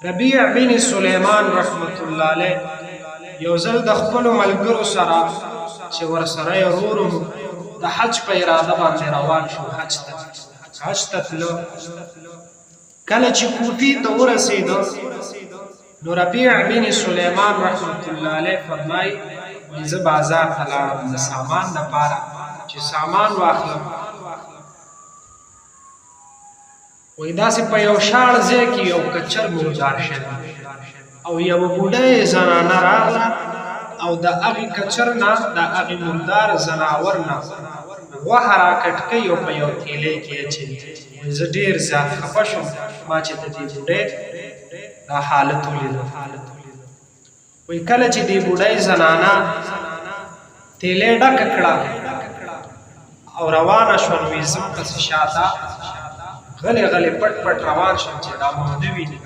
ربیع بن سلیمان رحمت الله علیه یو ځل د خپل ملګرو سره چې ورسره یې ورور د حج په اراده باندې روان شو، حج ته تلو. کله چې کوفی ته ورسېده نو ربیع بن سلیمان رحمت الله علیه فرمای، زه بازار ته لاړم د سامان لپاره چې سامان واخلم. وای داسې په یو شاړ ځای کې یو کچر مردار شوی او یوه بوډۍ زنانه راغله او د هغې کچر نه، د هغې مردار ځناور نه غوښه راکټ کوي او په یو تیلې کې اچوي. وایي زه ډېر زیات خفه شوم، ما چې د دې بوډۍ دا حالت ولیدو. وایي کله چې دې بوډۍ زنانه تیلې ډکه کړه او روانه شوه، نو یې زه پسې شاته غلې غلې پټ پټ روان شوم چې دا ما ونه ویني.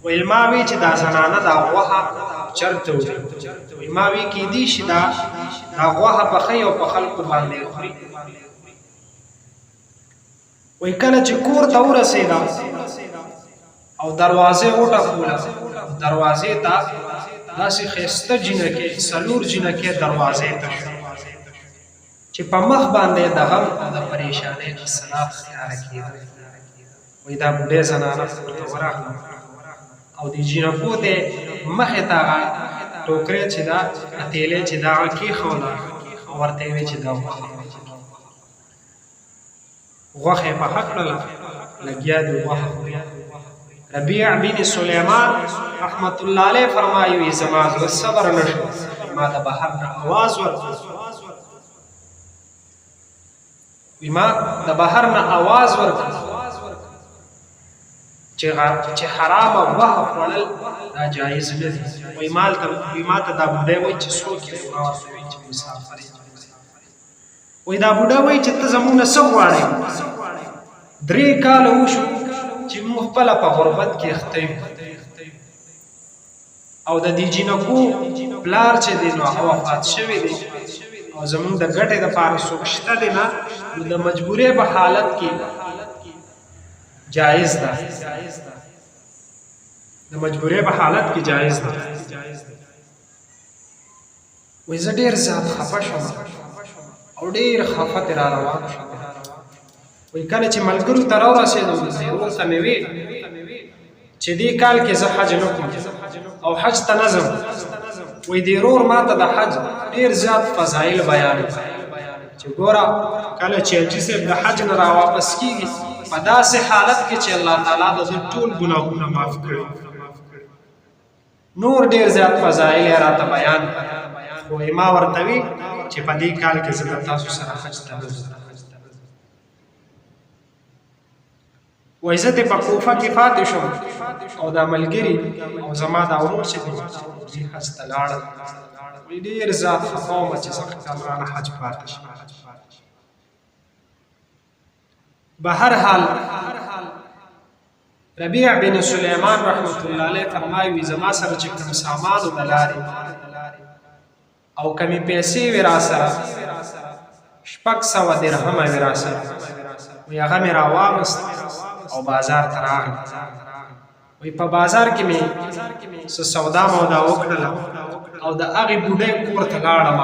ویل ما وی چې دا زنانه دا غوښه چرته وړي؟ وایي ما وی کیدی شي دا غوښه پخوي او په خلکو باندې خوري. وای کله چې کور ته ورسېده او دروازه وټکوله، دروازې ته داسې ښایسته جینکې، څلور جینکې دروازې ته شو چې په مخ باندې د غم او د پریشانۍ اثرات ښکاره کېدل. وای دا بوډۍ زنانه کور ته ورغله او د جینکو ته مخې ته هغه ټوکری چې ده، تیلی چې ده، هغه کېښوده او ورته یې ویل چې دا غوښه. غوښه یې پخه کړله، لګیا دی غوښه خوري. ربیع بن سلیمان رحمت الله علیه فرمایي، زما زړه صبر نه شو، ما د بهر نه اواز ورکړ، ما د بهر نه اواز ورکړ چې حرامه غوښه خوړل دا جایز نه دي. وایي مال ته، ما ته دا بوډۍ وایي چې څوک یې؟ ما ورته وایي چې مسافر یم. وای دا بوډا وای چې ته زمونږ نه څه غواړې؟ 3 کاله وشو چې موږ خپله په غربت کې اخته یو او د دې جینکو پلار چې دی نو هغه وفات شوی دی او زمونږ د ګټې دپاره څوک شته دی نه، نو د مجبورۍ په حالت کې جایز ده، د مجبورۍ په حالت کې جایز ده. وای زه ډیر زیات خفه شوم او ډیر خفه ترې را روان شوم. وای کله چې ملګرو ته راورسېدم، ورور ته مې وی چې دې کال کې زه حج نه کوم او حج ته نه ځم. وای دې ورور ما ته د حج ډیر زیات فضایل بیان چې ګوره، کله چې حاجي صاحب د حج نه را واپس کیږي په داسې حالت کې چې الله تعالی د ټول ګناهونه معاف کړي. نور ډیر زیات فضایل یې راته بیان، خو ما ورته وی چې په دې کال کې زه د تاسو سره حج ته نه ځم. وای زه په کوفه کې پاتې شوم او دا ملګری او زما دا ورور چې دی، دوی حج ته لاړل. وای ډیر زیات خفه وم چې سږ کال رانه حج پاتې شو. بهر حال ربیع بن سلیمان رحمت الله علیه فرمایي، زما سره چې کوم سامان د لارې او کمی پیسې وې را سره، 600 درهمه وې را سره، وی هغه مې راواغست او بازار ته راغلم. وی په بازار کې مې څه سودا مودا وکړله او د هغې بوډۍ کور ته لاړم.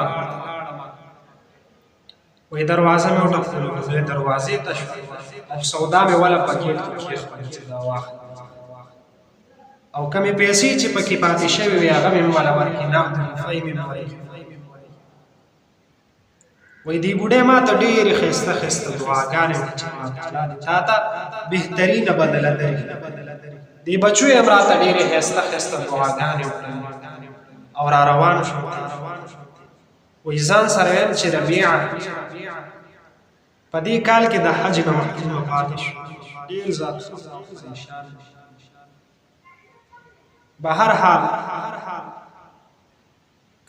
وای دروازه مې وټکوله، زه دروازې ته شو او سودا مې وله په ګېټ کې کېښوده چې دا واخله او کمې پیسې چې پکې پاتې شوې وې هغه مې وله ورکړې، نغد روپۍ مې ورکړې. وای دې بوډۍ ما ته ډېرې ښایسته ښایسته دعاګانې وکړې چې الله تعالی دې تا ته بهترینه بدله درکړي. دې بچو یې هم راته ډېرې ښایسته ښایسته دعاګانې وکړې او را روان شو. وایي ځان سره ویم چې ربیعه په دې کال کې د حج نه محرومه پاتې شو، ډېر زیات پریشان. بهر حال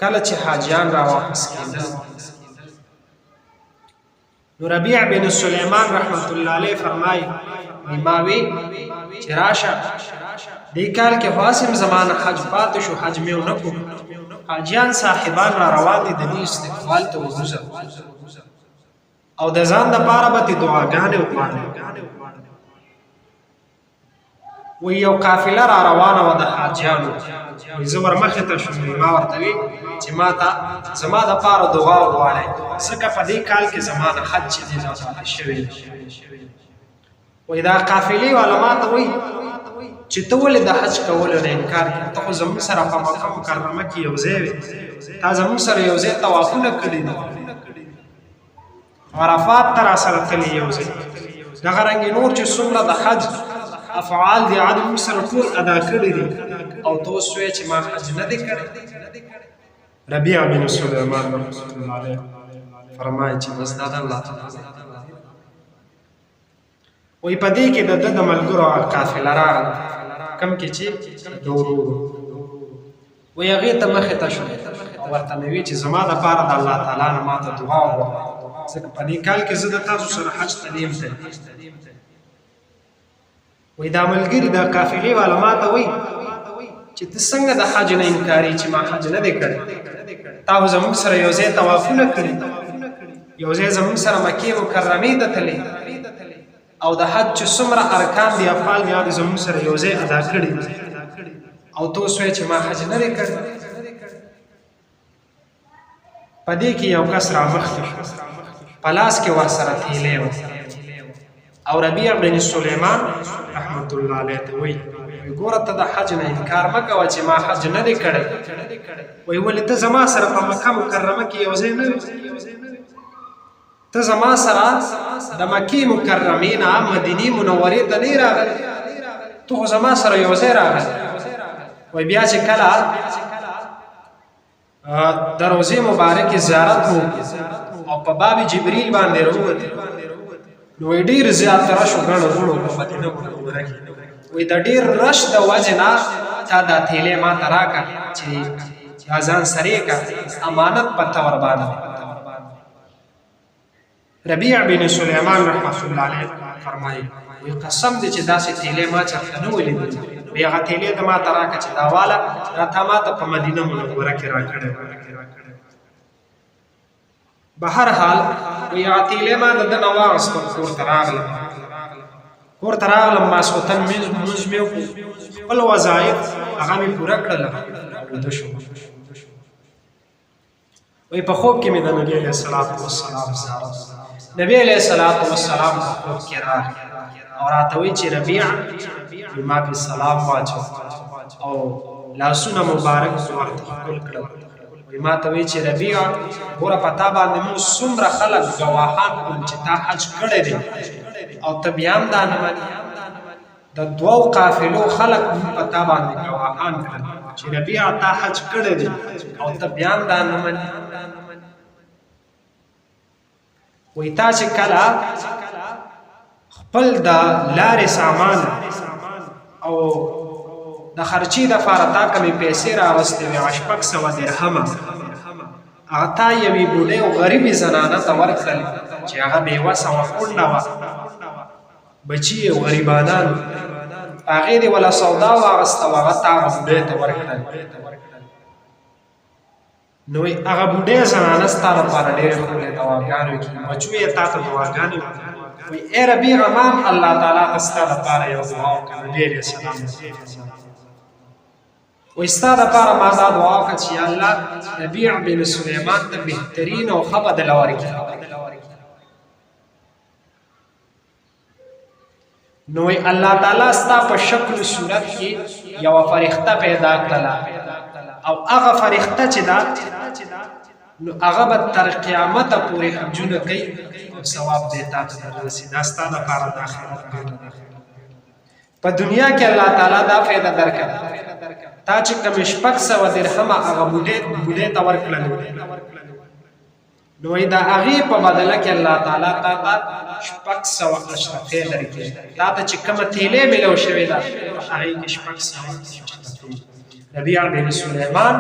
کله چې حاجیان را واپس کېدل نو ربیع بن سلیمان رحمت الله علیه فرمای، ما وی چې راشه، دې کال کې خاصم زمانه حج پاتې شو، حج مې نه کو، حاجیان صاحبان را روان دي، د دې استقبال ته وځه او د ځان د پاره به دعاګانې وغواړي. وایي یو قافله را روانه وه د حاجیانو، وایي زه ورمخې ته شوم، وایي ما ورته وی چې ما ته زما دپاره دعا وغواړئ، ځکه په دې کال کې زما نه حج چې دی دا پاتې شوی دی. وایي دا قافلې والا ما ته وایي چې ته ولې د حج کولو نه انکار کوې، ته خو زموږ سره په مکه مکرمه کې یو ځای وې، تا زموږ سره یو ځای طوافونه کړي دي، عرفات ته راسره تللی یو ځای، دغه رنګ نور چې څومره د حج افعال دي هغه موږ سره ټول ادا کړي دي، او ته اوس وایې چې ما حج نه دی کړی. ربیع بن سلیمان رحمة الله علیه فرمایي چې بس دا د الله تعالی وایي په دې کې د ده د ملګرو هغه قافله راغله کوم کې چې د ورور وایي هغې ته مخې ته شو او ورته مې وی چې زما دپاره د الله تعالی نه ماته دعا وغواړه، ځکه په دې کال کې زه د تاسو سره حج ته نه یم تللی. وایي دا ملګري دا قافلې والا ماته وایي چې ته څنګه د حج نه انکاري چې ما حج نه دی کړی، تا خو زموږ سره یو ځای طوافونه کړي، یو ځای زموږ سره مکې مکرمې ته تللی، او د حج چې څومره ارکان دي افعال دي هغه زموږ سره یو ځای ادا کړي، او ته اوس وایې چې ما حج نه دی کړی. په دې کې یو کس را مخکې شو، په لاس کې ورسره تیلی و، او ربیع بن سلیمان رحمت الله علیه ته وایي ګوره ته د حج نه انکار مه کوه چې ما حج نه دی کړی. وایي ولې ته زما سره په مکه مکرمه کې یو ځای نه وې؟ ته زما سره د مکې مکرمې نه مدینې منورې ته نه راغلی، ته خو زما سره یو ځای راغلی. وایي بیا چې کله د روضې مبارکې زیارت مو او په باب جبریل باندې راووتل، نو وایي ډېر زیات رش و ګڼه ګوڼه په مدینه منوره کې. وایي د ډېر رش د وجې نه تا دا تیلی ما ته راکړه چې دا ځان سرې که، امانت په ته ورباندې. ربیع بن سلیمان رحمة الله علیه فرمایي، وی قسم دې چې داسې تیلې ما چرته نه ولیدل. وی هغه تیلې ته ما ته راکړه چې دا واله دا تا ما ته په مدینه منوره کې راکړی. به هر حال وی هغه تیلې ما د ده نه واغستم، کور ته راغلم، کور ته راغلم، ماسخوتن لمونځ مې وکړو، خپل وظایف هغه مې پوره کړل او ویده شوم. وی په خوب کې مې د نبی علیه الصلاة والسلام زیارت، نبی علیه الصلاة والسلام په خوب کې راغی او راته وی چې ربیع، ما په سلام واچو او لاسونه مبارک مې ورته ښکل کړل. وی ما ته وی چې ربیع ګوره په تا باندې موږ څومره خلک ګواهان کړل چې تا حج کړی دی او ته بیا هم دا نه منې. د دوو قافلو خلک مونږ په تا باندې ګواهان کړل چې ربیعه تا حج کړی دی او ته بیا هم دا نه منې. وایي تا چې کله خپل د لارې سامان او د خرچې دپاره تا کومې پیسې راوستې وې 600 درهمه، هغه تا یوې بوډۍ او غریبې زنانه ته ورکړلې چې هغه بېوسه وه، کونډه وه، بچي یې غریبانان، په هغې دې ولا سودا واغسته او هغه تا هغه بوډۍ ته ورکړل. نو هغه بوډۍ زنانه ستا لپاره ډېرې ښکلې دعاګانې کوي، بچو یې تا ته دعاګانې وکړي. وایي ای ربیعه ما هم الله تعالی ته ستا لپاره یو دعا وکړه. نبي علیه السلام وایي ستا لپاره ما دا دعا وکړه چې یا الله ربیع بن سلیمان ته بهترین او ښه بدله ورکړي. نو الله تعالی ستا په شکل صورت کې یو فرښتہ پیدا کړله، او هغه فرښتہ چې دا نو هغه به تر قیامت پورې حجونه کوي او ثواب به تا ته دررسي. دا ستا دپاره د آخرت ګټه ده. په دنیا کې الله تعالی دا فایده درکړه، تا چې کومې 600 درهمه هغه بوډۍ ته ورکړلې، نو د هغې په بدله کې الله تعالی تا ته 600 اشرفې درکړي. تا ته چې کومه تیلې ملو شوې ده په هغې کې 600 اشرفې. ربیع بن سلیمان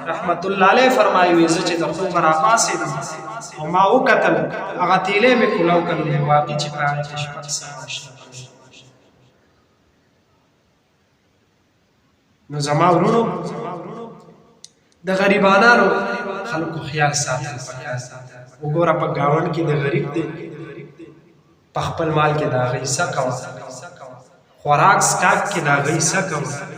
رحمت الله علیه فرمایي وی زه چې د خوبه راپاڅېدم او ما وکتل هغه تیلې مې کولاو کړل، واقعي چې په هغې کې 600 اشرفې. نو زما ورونو د غریبانانو خلکو خیال ساتل پکار. وګوره په گاوند کې د غریب دی، په خپل مال کې د هغه حصه کوه. خوراک څښاک کې د هغه حصه کوه.